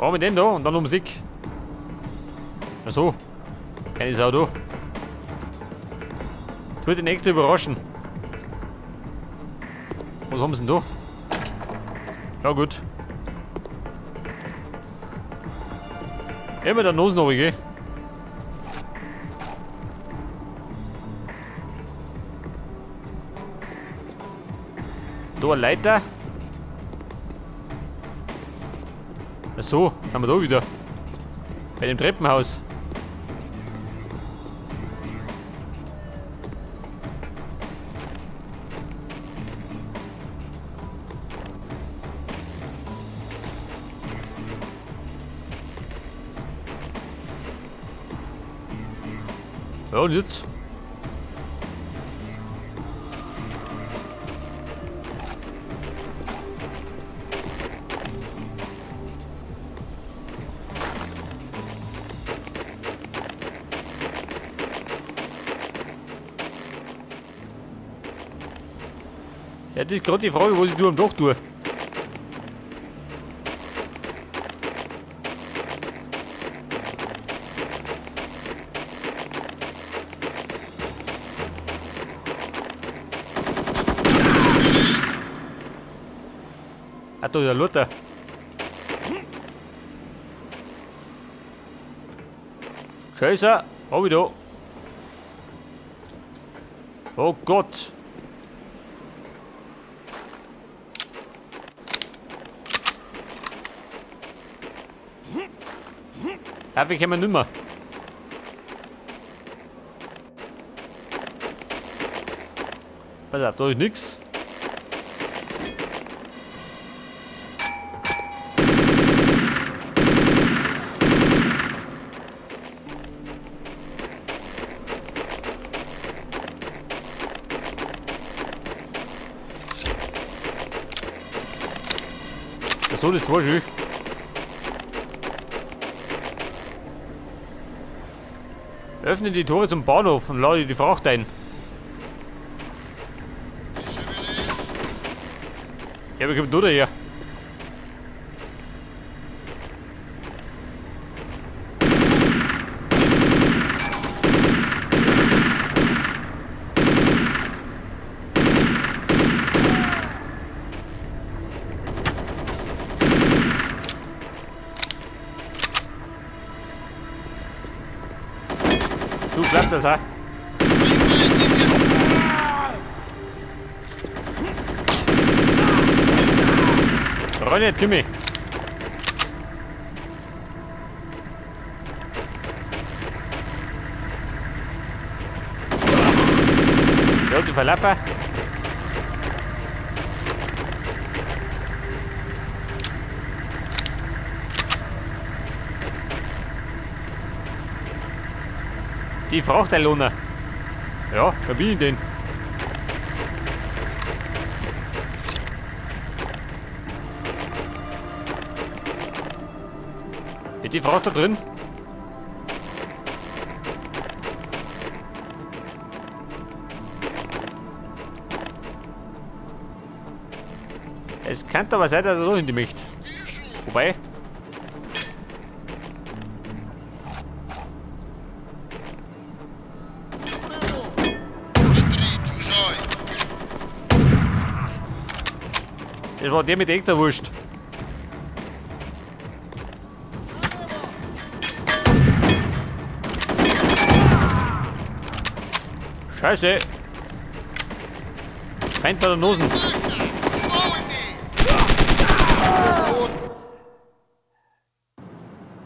Warum denn da? Und dann ums Eck. Ach so. Keine Sau da. Das wird den extra überraschen. Was haben sie denn da? Ja gut. Immer der Nose noch, gell? Da eine Leiter. Ach so, haben wir da wieder. Bei dem Treppenhaus. Ja, und jetzt? Ja, das ist gerade die Frage, was ich am Dach tue. Ah, da ist der Luther. Scheiße, hab ich da. Oh Gott. Ja, wir kommen nimmer. Pass auf, da ist nix. So, das war schön. Öffne die Tore zum Bahnhof und lade die Fracht ein. Ja, wir kommen nur daher. Du bleibst das, ha? Renn nicht, Kimi. Ja, die Verlapper. Die Frachteillohner. Ja, wer bin ich denn? Ist die Fracht da drin? Es könnte aber sein, dass er doch in die möchte. Wobei. Das war der mit der Wurst. Scheiße! Feind bei der Nosen.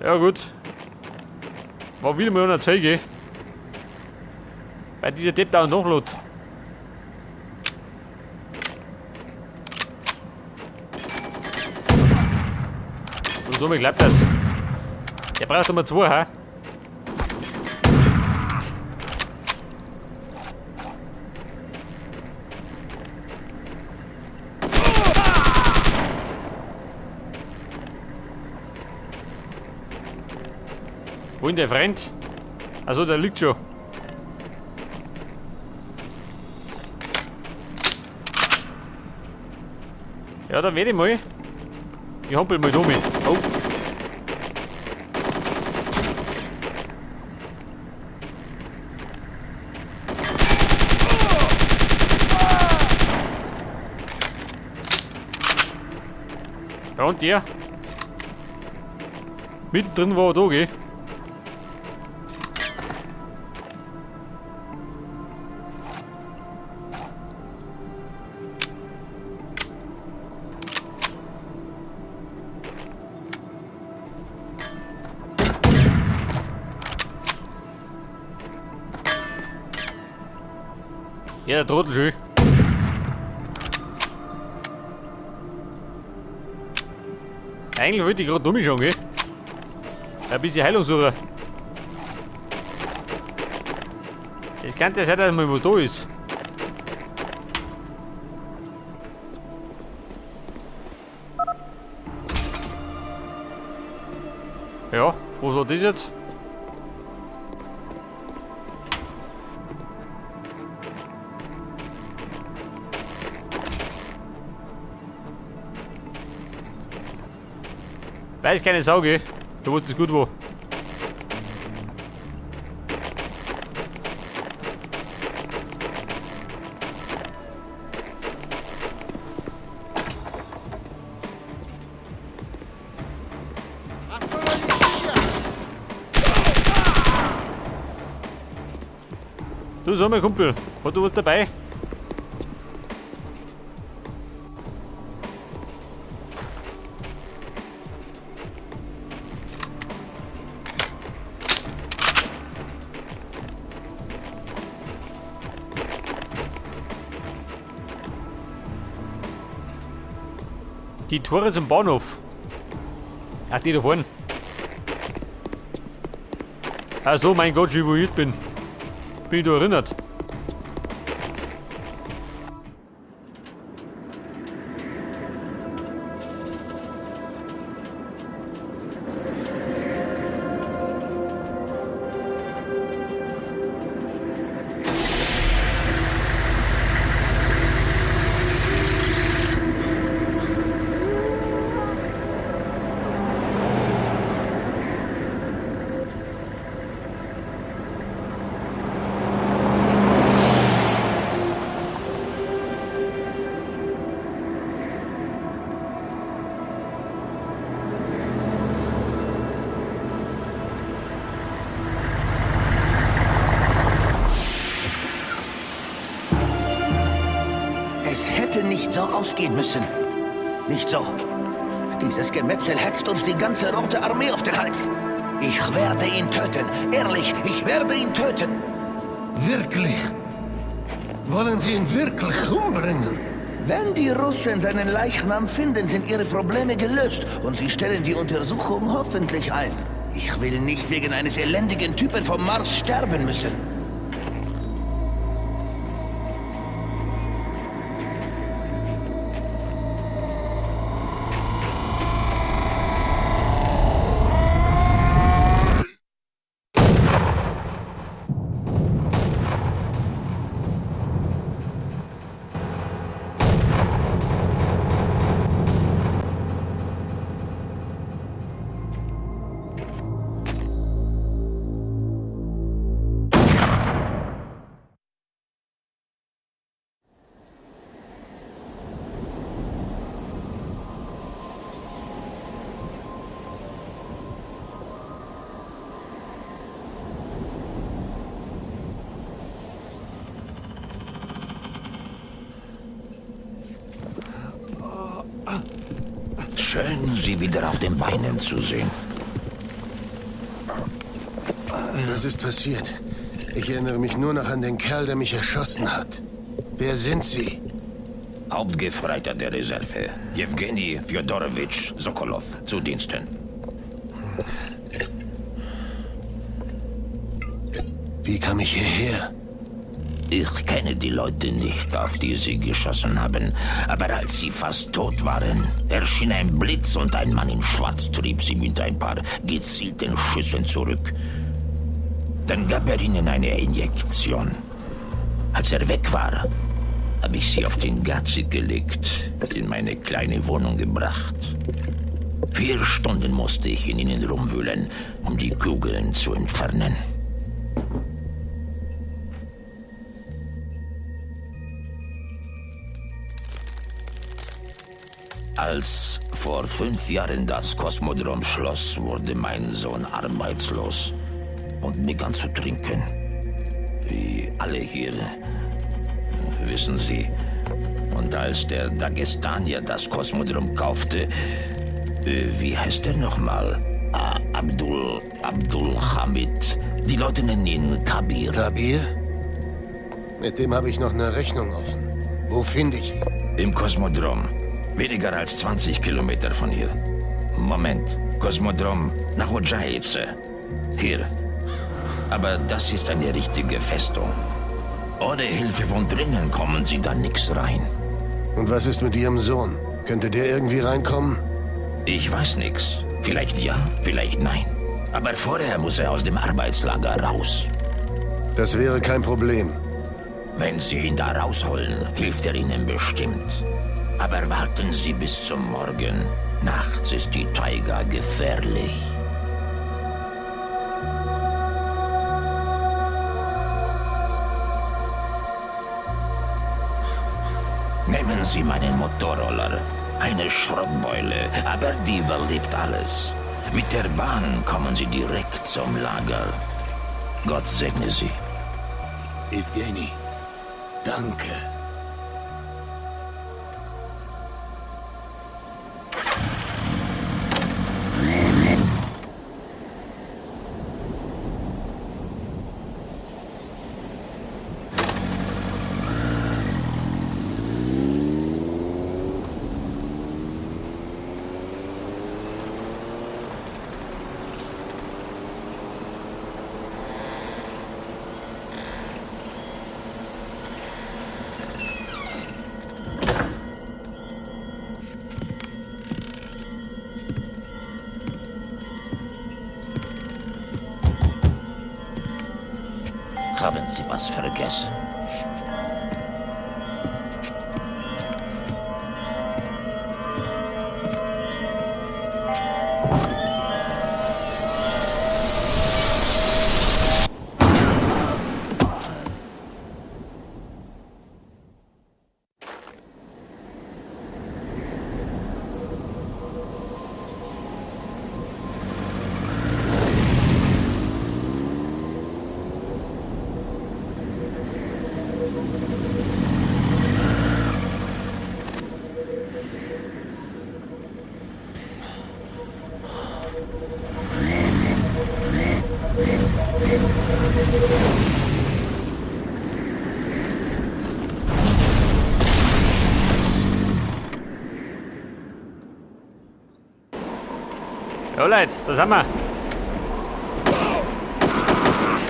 Ja gut. War wieder mal eine Zeige. Weil dieser Depp da noch lot. Und somit klappt das. Der braucht immer zwei, hä? Wo ist der Freund? Also der liegt schon. Ja, dann werde ich mal. Ich hampel mal da mit. Oh. Ja, und der? Mittendrin war er da, gell? Ja, der Trottel schön. Eigentlich wollte ich gerade dumm schauen, gell? Ein bisschen Heilung suchen. Es kann ja sein, dass mal was da ist. Ja, was war das jetzt? Weiß keine Sau, gell? Du wusstest gut wo. Du, sag mal, Kumpel, hat du was dabei? Die Tore zum Bahnhof. Ach, die da vorne. Ach so, mein Gott, wo ich bin. Bin ich da erinnert. Es hätte nicht so ausgehen müssen. Nicht so. Dieses Gemetzel hetzt uns die ganze Rote Armee auf den Hals. Ich werde ihn töten. Ehrlich, ich werde ihn töten. Wirklich? Wollen Sie ihn wirklich umbringen? Wenn die Russen seinen Leichnam finden, sind ihre Probleme gelöst und sie stellen die Untersuchung hoffentlich ein. Ich will nicht wegen eines elendigen Typen vom Mars sterben müssen. Schön, Sie wieder auf den Beinen zu sehen. Was ist passiert? Ich erinnere mich nur noch an den Kerl, der mich erschossen hat. Wer sind Sie? Hauptgefreiter der Reserve, Jewgeni Fjodorowitsch Sokolow, zu Diensten. Wie kam ich hierher? Ich kenne die Leute nicht, auf die sie geschossen haben. Aber als sie fast tot waren, erschien ein Blitz und ein Mann in Schwarz trieb sie mit ein paar gezielten Schüssen zurück. Dann gab er ihnen eine Injektion. Als er weg war, habe ich sie auf den Gazi gelegt und in meine kleine Wohnung gebracht. 4 Stunden musste ich in ihnen rumwühlen, um die Kugeln zu entfernen. Als vor 5 Jahren das Kosmodrom schloss, wurde mein Sohn arbeitslos und begann zu trinken. Wie alle hier, wissen Sie. Und als der Dagestanier das Kosmodrom kaufte, wie heißt er nochmal? Abdul Hamid. Die Leute nennen ihn Kabir. Kabir? Mit dem habe ich noch eine Rechnung offen. Wo finde ich ihn? Im Kosmodrom. Weniger als 20 Kilometer von hier. Moment. Kosmodrom nach Odschaize. Hier. Aber das ist eine richtige Festung. Ohne Hilfe von drinnen kommen Sie da nix rein. Und was ist mit Ihrem Sohn? Könnte der irgendwie reinkommen? Ich weiß nix. Vielleicht ja, vielleicht nein. Aber vorher muss er aus dem Arbeitslager raus. Das wäre kein Problem. Wenn Sie ihn da rausholen, hilft er Ihnen bestimmt. Aber warten Sie bis zum Morgen. Nachts ist die Taiga gefährlich. Nehmen Sie meinen Motorroller. Eine Schrottbeule, aber die überlebt alles. Mit der Bahn kommen Sie direkt zum Lager. Gott segne Sie. Evgeny, danke. Haben Sie was vergessen? Ja, Leute, da sind wir.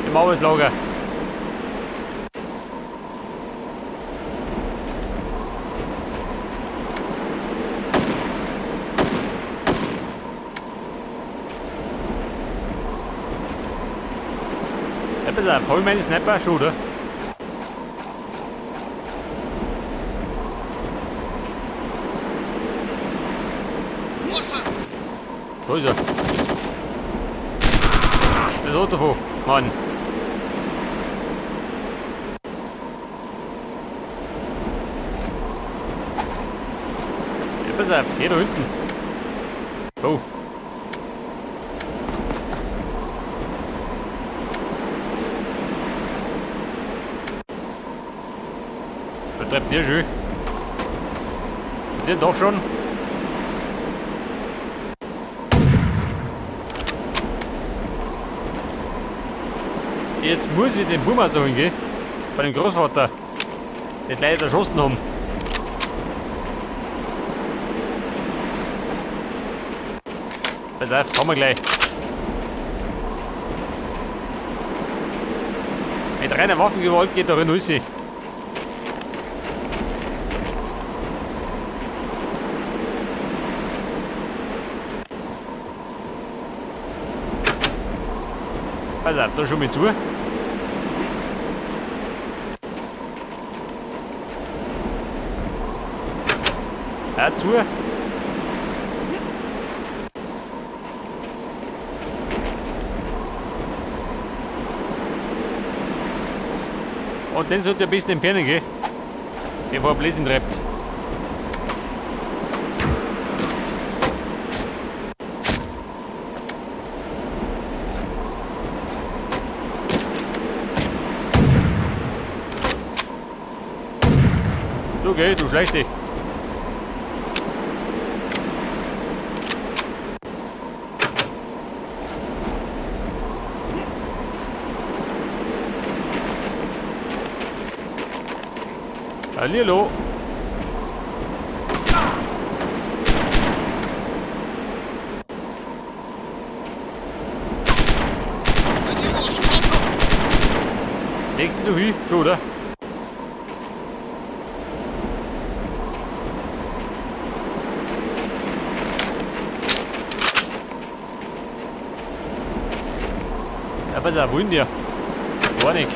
Im Arbeitslager. Ja, pass auf, hol meinen Sniper schon, oder? Wo ist er? Das Auto davon, Mann. Ja, pass auf, hier da hinten. Oh. Da treibt der schön. Der doch schon. Jetzt muss ich den Boomer suchen gehen. Bei dem Großvater. Den leider erschossen haben. Pass auf, kommen wir gleich. Mit reiner Waffengewalt geht da raus. Pass auf, da schon mal zu. Ja, zu. Und den sollte ich ein bisschen entfernen, gell? Bevor er Blödsinn treibt. Okay, du schleichst dich. Hallihallo. Legst du hin? Schon, oder? Ja, pass auf, wohin dir? Gar nicht.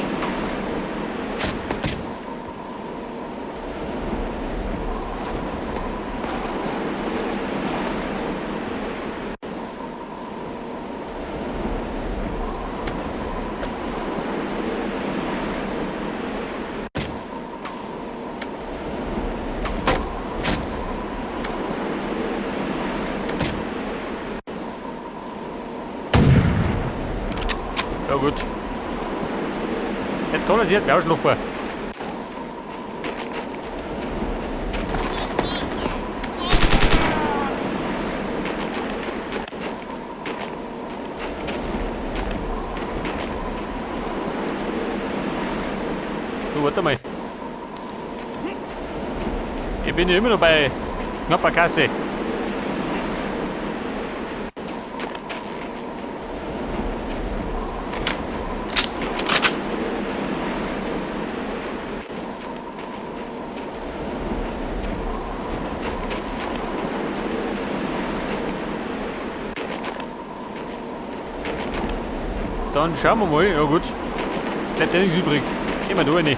Ja gut. Jetzt kann er sich jetzt mehr ausschlafen. Du, warte mal. Ich bin ja immer noch bei knapper Kasse. Dann schauen wir mal. Ja gut. Bleibt ja nichts übrig. Gehen wir da rein.